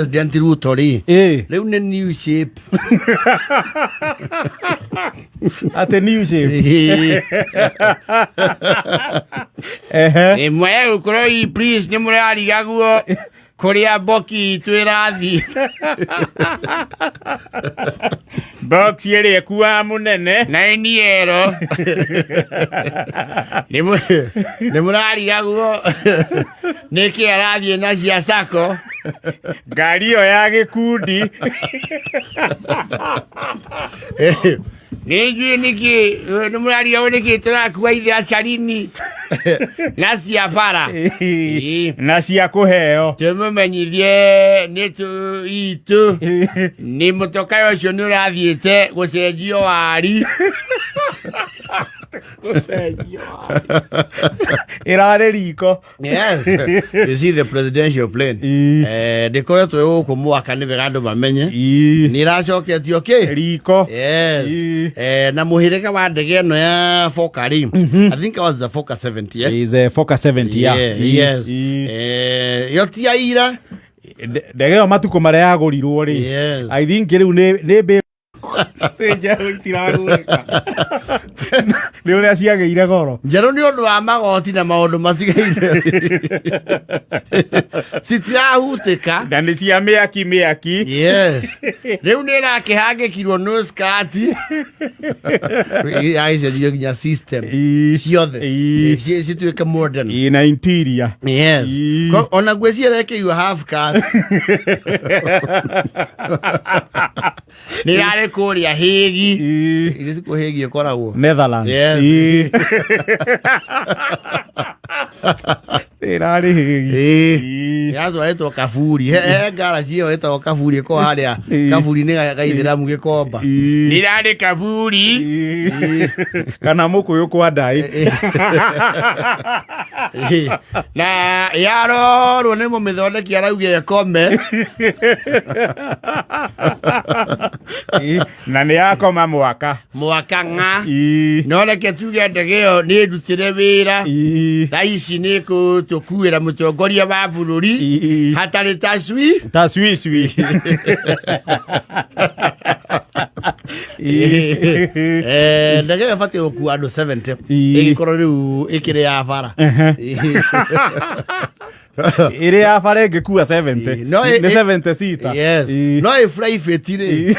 President Ruto rĩ, rĩu nĩ new shape. Atĩ new shape? Ehe. Ĩmwe gũkorwo i please nĩ mũrarigagwo kũrĩa mboki itũ ĩrathiĩ. Box ĩrĩa ĩkuaga mũnene. Na ĩniero nĩ mũrarigagwo nĩkĩ arathiĩ na cia sako. Ngari ĩyo ya gĩkundi. Nĩ njũĩ nĩkĩ nĩ mũrarigagwo nĩkĩ tũrakua ithe acarini na cia bara. Ĩĩ. Na cia kũheo. Tũmũmenyithie nĩ tũ itũ nĩ mũtokayo ũcio nĩ ũrathiĩte gũcenjio wari. Gũcenjio ĩrarĩ riko. Yes. You see the presidential plane. Ii. Ndĩkoretwo ĩ gũkũ mwaka nĩ wega andũ mamenye. Ii. Nĩ ĩracoketio kĩ? Riko. Yes. Ii. Na mũhĩrĩga wa ndege ĩno ya Fokker rĩ. I think it was the Fokker 70, eh? Is a Fokker 70, yeah. Yeah, Ii. yes. Ii. Yo ti ya ira. Ndege ĩyo matukũ marĩa yagũrirwo rĩ. Yes. I think rĩu nĩ nĩ njerũ itiragũrĩka nĩ ũrĩa ciagĩire goro. Njerũ nĩ ũndũ wa magoti na maũndũ matigaire. Citirahutĩka. Na nĩ cia mĩaki mĩaki. Yes. Rĩu nĩ ĩrakĩhangĩkirwo nĩ skati. Yagĩcenjirio nginya system ciothe. Cituĩke modern. Ina interior. Yes. Ona ngwĩciria ĩrekĩirwo half cut. Nĩ yarĩ kũrĩa Hĩgi. Iria cikũ Hĩgi ĩkoragwo. Netherlands. Yes. Ĩrarĩ Hĩgi. Yatwarĩtwo kaburi. He ngaraci ĩyo ĩtagwo kaburi ĩkoragwo harĩa kaburi-inĩ ga Ithĩramu Gĩkomba. Nĩ irarĩ kaburi. Kana mũkũyũ kwa ndaĩ. Na yarorwo nĩ mũmĩthondeki arauga ĩkome. Na nĩ yakoma mwaka. Mwaka ng'a. No reke tuge ndege ĩyo nĩ ndutĩre wĩra. Thaa ici nĩ kũtũkuĩra mũtongoria wa bũrũri hatarĩ tacui. Tacwicwi. Ndege ĩyo ĩbatiĩ gũkua andũ 70. Ĩgĩkorwo rĩu ĩkĩrĩ ya bara. Ĩrĩ ya bara ĩngĩkua 70. No, Nĩ 70 seater. Yes. No ĩ private rĩ,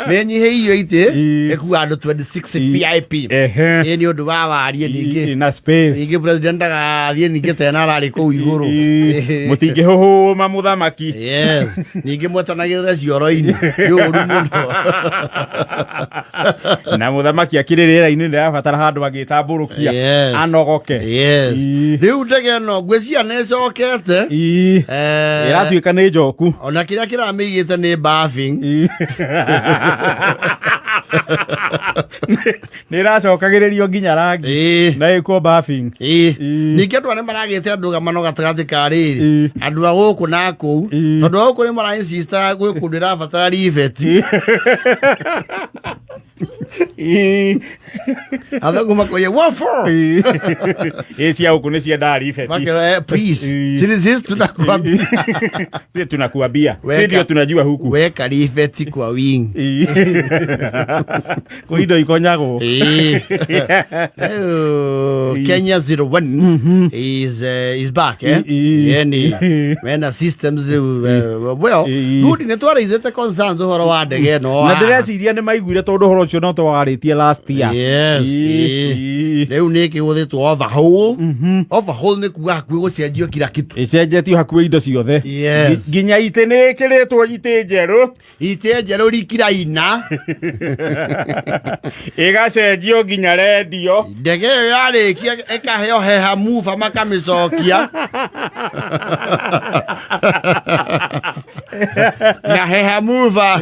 nĩ nyihĩirio itĩ, ĩkua andũ 26 VIP. Ĩ nĩ ũndũ wa wariĩ ningĩ. Na space. Ningĩ president ndagathiĩ ningĩ tena ararĩ kũu igũrũ. Mũtingĩhũhũma mũthamaki. Yes. Ningĩ mwetanagĩrĩre cioro-inĩ nĩ ũru mũno. Na mũthamaki akĩrĩ rĩera-inĩ ndĩrabatara handũ agĩtambũrũkia. Yes. Anogoke. Yes. Rĩu ndege ĩno ngwĩciria nĩ ĩcokete. Ĩratuĩka nĩ njoku. Ona kĩrĩa kĩramĩigĩte nĩ bathing. Nĩ ĩracokagĩrĩrio nginya rangi. Na ĩkwo bathing. Ningĩ andũ arĩa maragĩte ndũgamano gatagatĩ ka rĩrĩ, andũ a gũkũ na kũu, tondũ a gũkũ nĩ mara insist gwĩ kũndũ ĩrabatara ribeti. Athũngũ makoria, "What for?" Ĩ cia gũkũ nĩ ciendaga ribeti. Makera, "Please, sisi sisi tunakuambia." Sisi tunakuambia. Weka. Sisi ndio tunajua huku. Weka ribeti kwa wingi. Kwĩ indo ikonyagwo. Rĩu, Kenya 01 is back, eh? Yani mena systems rĩu, well, good, nĩ twaraithĩte concerns ũhoro wa ndege ĩno. Na ndĩreciria nĩ maiguire tondũ ũhoro ũcio no twawarĩtie last year. Yes. Rĩu nĩ ĩkĩgũthĩtwo overhaul. Overhaul nĩ kuga hakuhĩ gũcenjio kila kitu. Ĩcenjetio hakuhĩ indo ciothe. Yes. Nginya itĩ nĩ ĩkĩrĩtwo itĩ njerũ. Itĩ njerũ rikiraina. Ĩgacenjio nginya rendio. Ndege ĩyo yarĩkia ĩkaheo heha muba makamĩcokia. Na heha muva.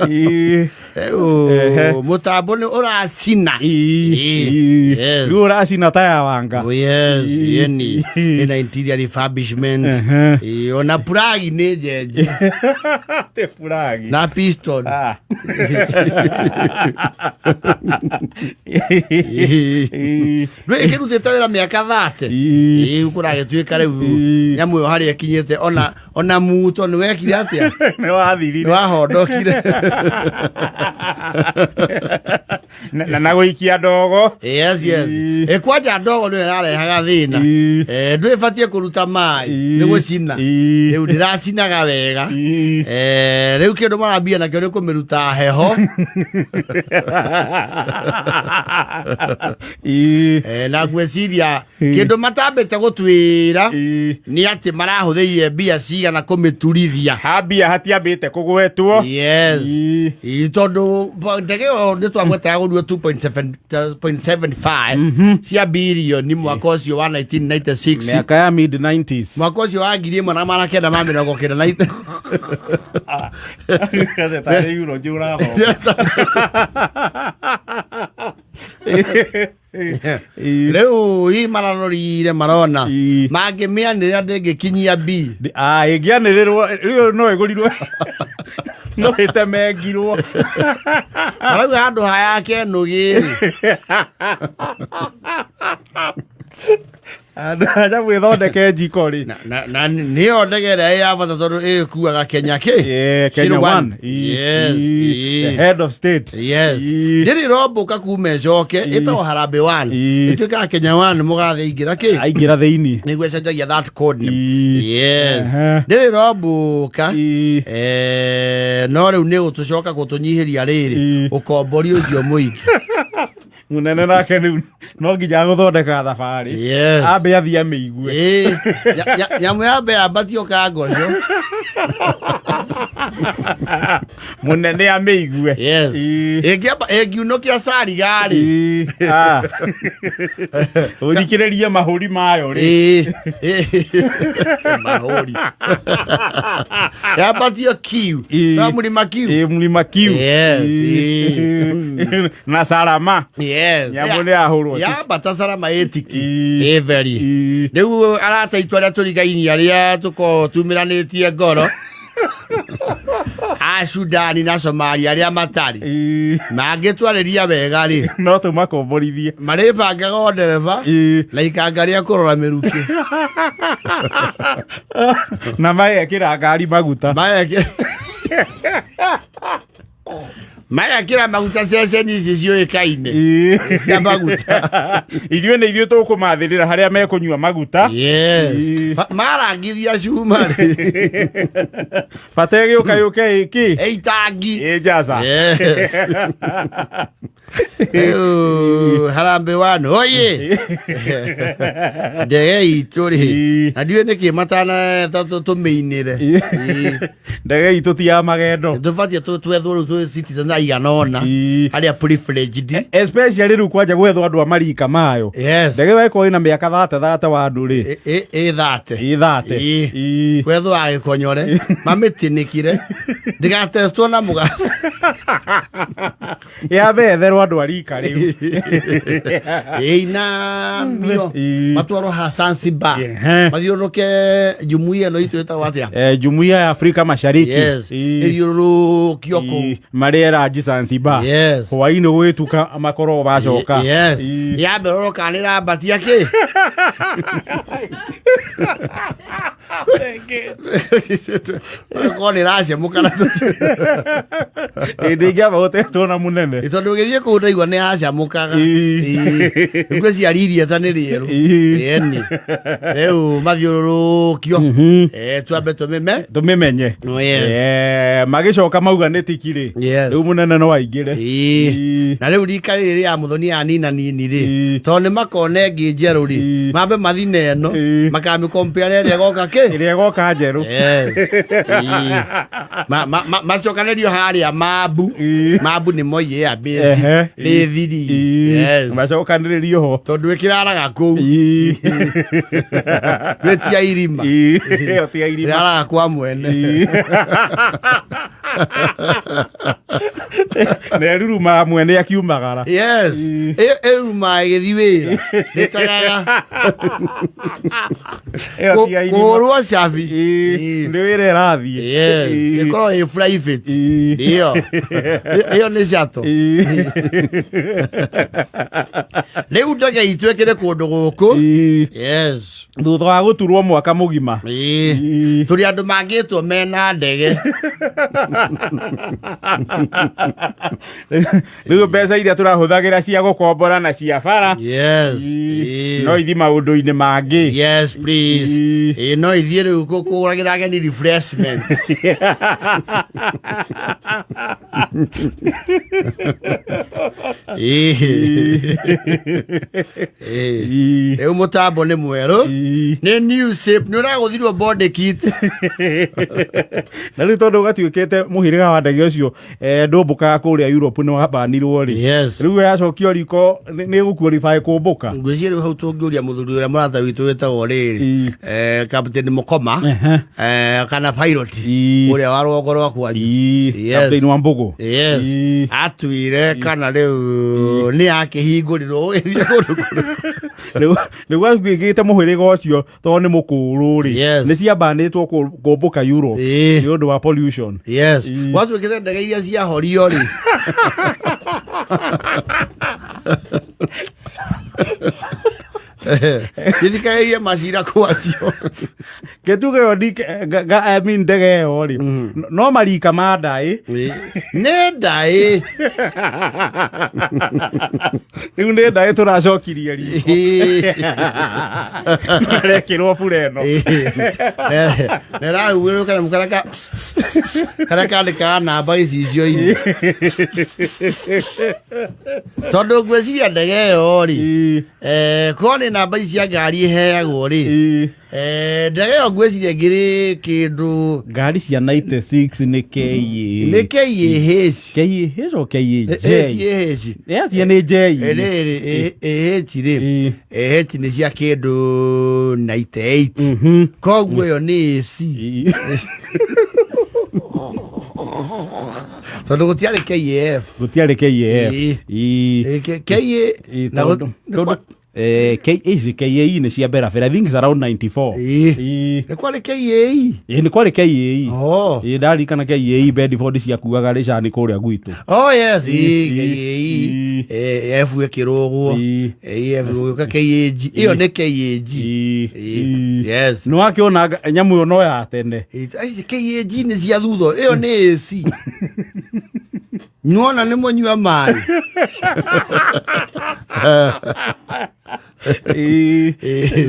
Ĩĩ. Rĩu mũtambo nĩ ũracina. Ĩĩ. Ĩĩ. Yes. Rĩu ũracina ta ya wanga. Oh, yes, yeni ina interior refurbishment. Ĩĩ, ona plug nĩ njenje Te plug. na piston. Ah. Ĩĩ. Ĩĩ. Ndũĩ ĩkĩrutĩte wĩra mĩaka 30. Ĩĩ. Ĩĩ, kũragĩtuĩka rĩu Ĩĩ. nyamũ ĩyo harĩa ĩkinyĩte ona muto nĩ wekire atĩa? Nĩ wathirire. Nĩ wahondokire. Na gũikia ndogo. Yes. Ĩĩ. Ĩ, kwanja ndogo nĩyo ĩrarehaga thĩna. Ĩĩ. Eh, ndwĩbatiĩ kũruta maĩ Ĩĩ. nĩ gũcina. Ĩĩ. Rĩu ndĩracinaga wega. Ĩĩ. Eh, rĩu kĩndũ marambia nakĩo nĩ kũmĩruta heho. Ĩĩ. Eh, na ngwĩciria kĩndũ matambĩte gũtwĩra Ĩĩ. nĩ atĩ marahũthĩire mbia cigana kũmĩturithia. Hambia hatiambĩte kũgwetwo. Yes. Ĩĩ. Ĩĩ, tondũ ndege ĩyo nĩ twagwetaga gũruo 2.75 cia birioni mwaka ũcio wa 1996. Mĩaka ya mid 90s. Mwaka ũcio wa 1993. Tarĩ euro njũrathoma. Ĩĩ. Rĩu ii mararorire marona Ĩĩ. mangĩmĩanĩrĩra ndĩngĩkinyia b. Ah, ĩngĩanĩrĩrwo rĩu no ĩgũrirwo no ĩtemengirwo. Marauga handũ haya kenũgĩ rĩ. Nyamũ ĩthondeke njiko rĩ. Na nĩyo ndege ĩrĩa ĩ ya bata tondũ ĩkuaga Kenya kĩ? Yeah, Kenya Zero one. Ĩĩ, Yes. ĩĩ. The Ĩĩ. head of state. Yes. Ĩĩ. Ndĩrĩ ĩrombũka kuma ĩcoke ĩtagwo Harambee One. Ĩĩ. Ĩtuĩkaga Kenya One mũgathe aingĩra kĩ? Aingĩra thĩinĩ. Nĩguo ĩcenjagia that code name. Ĩĩ. Yes. Ehe. Ndĩrĩ ĩrombũka. Ĩĩ. Eh, no rĩu nĩ gũtũcoka gũtũnyihĩria rĩrĩ Ĩĩ. ũkombori ũcio mũingĩ. Mũnene nake rĩu no nginya gũthondeka thabarĩ. Yes. Ambe athiĩ amĩigue. Ĩĩ. Nyamũ yambe yambatio ka ngoco. Mũnene amĩigue. Yes. Ĩĩ. Ĩngĩamba ĩngiunũkia cariga rĩ. Ĩĩ. Ah. Ũthikĩrĩrie mahũri mayo rĩ. Ĩĩ. Ĩĩ. Mahũri. Yambatio kiu. Ĩĩ. No mũrima kiu. Ĩĩ, mũrima kiu. Yes. Ĩĩ. Ĩĩ. Na sarama. Yes. Nyamũ nĩ yahũrwo. Yambata sarama ĩtiki. Ĩĩ. Ĩ very. Ĩĩ. Rĩu arata aitũ arĩa tũrigainie arĩa tũkoragwo tumĩranĩtie ngoro a Sudani na Somalia arĩa matarĩ Ĩĩ. mangĩtwarĩria wega rĩ No tũmakomborithie. marĩbangaga o ndereba Ĩĩ. na ikanga rĩa kũrora mĩrukĩ. Na magekĩra ngari maguta. Magekĩra maguta ceceni ici ciũĩkaine Ĩĩ. cia maguta. Ithuĩ nĩ ithuĩ tũkũmathĩrĩra harĩa mekũnyua maguta. Yes. Ĩĩ. Marangithia cuma rĩ Bata ĩgĩũka yũke ĩkĩ. ĩitangi. Ĩ njaca. Yes. Rĩu Harambee One oye ndege itũ rĩ Ĩĩ. na ndiũĩ nĩkĩ mataneta tũmĩinĩre. Ĩĩ. Ndege itũ ti ya magendo. Tũbatiĩ twethwo rĩu twĩ citizens aigana ũna Ĩĩ. arĩa privileged. Especially rĩu kwanja gwethwo andũ a marika mayo. Yes. Ndege ĩyo ĩkorwo ĩna mĩaka 30 wa andũ rĩ. Ĩ 30. Ĩ 30. Ĩĩ. Ĩĩ. Gwethwo agĩkonyore mamĩtĩnĩkire ndĩgatestwo na mũga. Yambe yetherwo andũ a rika rĩu. Ĩinamio Ĩĩ. matwarwo ha Zanzibar Ehe. mathiũrũrũke jumuiya ĩno itũ ĩtagwo atĩa? Jumuiya ya Afrika Mashariki. Yes. Ĩĩ. Ĩthiũrũrũkio kũu. Ĩĩ. Marĩe ranji Zanzibar. Yes. Hwaĩ-inĩ gwĩtuka makorwo bacoka. Yes. Ĩĩ. Yambe roro kana ĩrambatia kĩ? Korwo nĩ ĩracemũka na Hĩndĩ ĩngĩamba gũtestwo na mũnene. Tondũ ũgĩthiĩ kũu ndaigua nĩ yacamũkaga. Ĩĩ. Ngwĩciria ta nĩ rĩerũ. Ĩĩ. Ĩni. Rĩu mathiũrũrũkio. Twambe tũmĩme. Tũmĩmenye. Oh, yes. Magĩcoka mauga nĩ tiki rĩ. Yes. Rĩu mũnene no aingĩre. Ĩĩ. Ĩĩ. Na rĩu rika rĩrĩ rĩa mũthoni ya nina nini rĩ Ĩĩ. tondũ nĩ makona ĩngĩ njerũ rĩ Ĩĩ. mambe mathi na ĩno Ĩĩ. makamĩkompea na ĩrĩa ĩgoka kĩ. Ĩrĩa ĩgoka njerũ. Yes. Ĩĩ. Macokanĩrio harĩa mambu. Mambu nĩ Moi Air Base. Nĩ thiri. Yes. Macokanĩrĩrio ho. Tondũ ĩkĩraraga kũu. Rĩtia irima. Ĩyo ti ya irima. Ĩraraga kwa mwene. Na ĩrurumaga mwene akiumagara. Yes. Ĩrumaga ĩgĩthiĩ wĩra. Ndĩtagaga. Ĩyo ti ya irima. Kũhũrwo cabi. Nĩ wĩra ĩrathiĩ. Yes. Ĩkorwo ĩ private. Ĩyo. Ĩyo nĩ cato. Rĩu ndege itũ ĩkĩrĩ kũndũ gũkũ. Yes. Thutha wa gũturwo mwaka mũgima. Tũrĩ andũ mangĩtwo mena ndege. Rĩu mbeca iria tũrahũthagĩra cia gũkombora na cia bara. Yes. No ithi maũndũ-inĩ mangĩ. Yes, please. Ĩĩ, no ithiĩ rĩu kũgũragĩra ageni refreshment. Ĩĩ. Rĩu mũtambo nĩ mwerũ. Nĩ new shape, nĩ ũragũthirwo body kit. Na rĩu tondũ gatuĩkĩte mũhĩrĩga wa ndege ũcio ndũmbũkaga kũrĩa Europe nĩ wabanirwo rĩ. Yes. Rĩu yacokio riko nĩ ĩgũqualify kũmbũka. Ngwĩciria rĩu hau tũngĩũria mũthuri ũrĩa mũrata witũ wĩtagwo rĩrĩ Captain Mũkoma kana pilot ũrĩa wa rũgongo rwa kwanyu. Yes. Captain wa Mbũgũ. Yes. Atwire kana rĩu nĩ akĩhingũrirwo ũgĩthiĩ kũndũ kũrĩkũ. Rĩu atuĩkĩte mũhĩrĩga ũcio tondũ nĩ mũkũrũ rĩ. Yes. Nĩ ciambanĩtwo kũmbũka Europe nĩ ũndũ wa pollution. Yes. Gwatuĩkĩte ndege iria ciahorio rĩ. Gĩthikagĩrie macira kwacio. Kĩtuge ĩyo I mean ndege ĩyo rĩ no marika ma ndaĩ. Nĩ ndaĩ. Rĩu nĩ ndaĩ tũracokirie riko. Marekĩrwo bura ĩno. Nerahuĩrwo kanyamũ karĩa karĩa kandĩkaga namba gĩcicio-inĩ. Tondũ ngwĩciria ndege ĩyo rĩ, korwo nĩ namba ici cia ngari iheagwo rĩ, ndege ĩyo ngwĩciria ĩngĩrĩ kĩndũ Ngari cia 96 nĩ KA. Nĩ KAH. KAH o KAJ? AH. Yatia nĩ J. Rĩrĩ AH rĩ, AH nĩ cia kĩndũ 98. Koguo ĩyo nĩ AC. Tondũ gũtiarĩ KAF. Gũtiarĩ KAF. Ĩĩ. KA na Tondũ ici KAE nĩ cia mbere I think it's around 94. Nĩ kwarĩ KAE. Ĩĩ, nĩ kwarĩ KAE. Oh. Ĩĩ, ndarikana KAE Bedford ciakuaga rĩcani kũrĩa gwitũ. Oh yes, KAE. F ĩkĩrũgwo. F gũgĩũka KAG. Ĩyo nĩ KAG. Yes. Nĩ wakĩona nyamũ ĩyo no ya tene. KAG nĩ cia thutha. Ĩyo nĩ AC. Nĩwona nĩ mũnyua maĩ.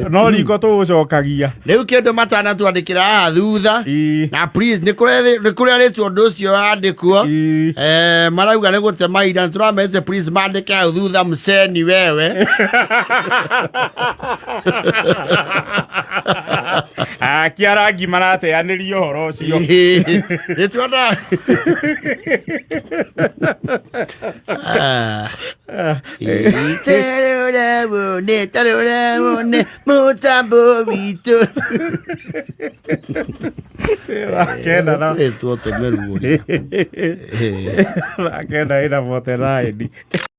No riko tũgũcokagia. Rĩu kĩndũ matanatwandĩkĩra haha thutha. Na please nĩ kũrerĩtwo ũndũ ũcio wandĩkwo. Marauga nĩ gũte mahinda, nĩ tũramerĩte please mandĩke hau thutha mseni wewe. Akia rangi marateanĩria ũhoro ũcio. Nĩ tuona. Tarora wone, tarora wone, mũtambo witũ. Kenda na Twĩtwo tũmĩruo. 9:49.